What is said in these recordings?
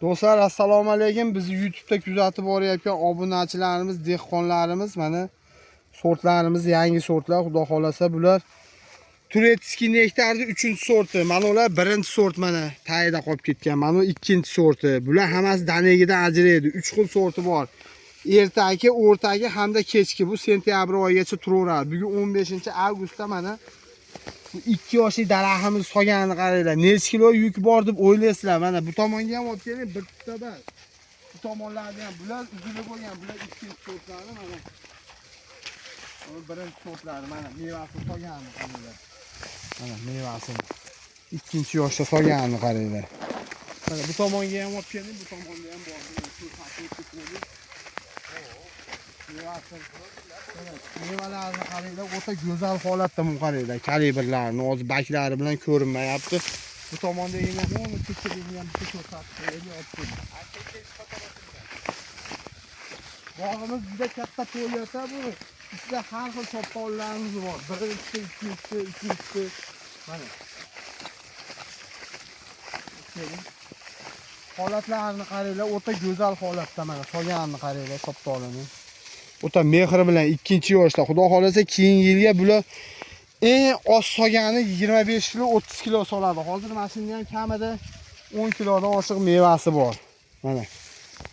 Do'stlar, assalomu alaykum. Bizni YouTube'da kuzatib borayotgan obunachilarimiz, dehqonlarimiz, mana sortlarimiz yangi sortlar, xudo xolasa bular Турецкий nektarni 3-sorti. Mana ular 1 sort, mana tagida qolib ketgan. Mana u 2-sorti. Bular hammasi danegidan ajraydi. 3 xil sorti bor. Ertaki, o'rtaki hamda kechki. Bu sentyabr oyigacha turaveradi. Bugun 15-avgustda mana bu 2 yoshli daraxtimiz solganini qaranglar. Necha kilo yuk bor deb o'ylaysizlar. Mana bu tomonga ham olib keling, bir bitta bas. Bu tomonlarda ham bular uzilib bo'lgan. Bular 2-sortlari mana. Bu 1-sortlari mana mevasi solganini qaranglar. Mana mevasini 2-yoshda solganini qaranglar. Mana bu tomonga ham olib keling, bu tomonda ham bor. Mana shu. Mevasi, mana mevalarni qaranglar, o'ta go'zal holatda bu, qaranglar. Kalibrlarini hozir baklari bilan ko'rinmayapti. Bu tomondagini ham, uni chekadagini ham bitta ko'rsatib qo'yaylik, olib keling. Bog'imiz juda katta to'yata bu. Ichida har xil shaftolilarimiz bor. Birinchisi, ikkinchisi, uchinchisi. Mana. Keling. Holatlarini qaranglar, o'ta go'zal holatda mana solganini qaranglar shaftolini. O'ta mehr bilan 2-yoshda. Xudo xolasa keyingi yilga bular eng oz solgani 25 kilo, 30 kilo soladi. Hozir mana shunda ham kamida 10 kilodan oshiq mevasi bor. Mana.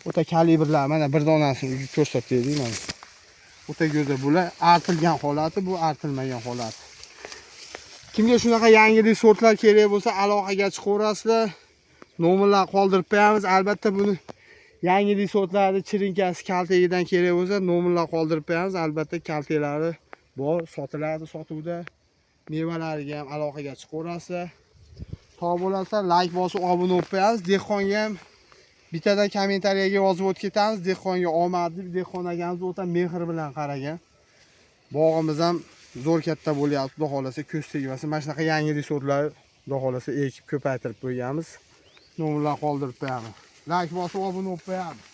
O'ta kalibrlar, mana bir donasini uzib ko'rsataylik mana. O'ta go'zal bular artilgan holati, bu artilmagan holati. Kimga shunaqa yangilik sortlar kerak bo'lsa, aloqaga chiqaverasizlar. Nomerlar qoldirib qo'yamiz. Albatta buni yangilik sortlarni chirinkasi kaltagidan kerak bo'lsa, nomerlar qoldirib qo'yamiz. Albatta kaltaklari bor, sotiladi sotuvda. Mevalariga ham aloqaga chiqaverasizlar. Sog' bo'lasizlar, layk bosib obuna bo'lib qo'yamiz. Dehqonga ham bittadan kommentariyaga yozib o'tib ketamiz. Dehqonga omad deb, dehqon akamiz o'ta mehr bilan qaragan. Bog'imiz ham zo'r katta bo'lyapti, xudo xolasa ko'z tegmasin. Mana shunaqa yangilik sortlar xudo xolasa ekib ko'paytirib qo'yganmiz. Nomerlar qoldirib qo'yamiz. Layk bosib obuna bo'lib qo'yamiz.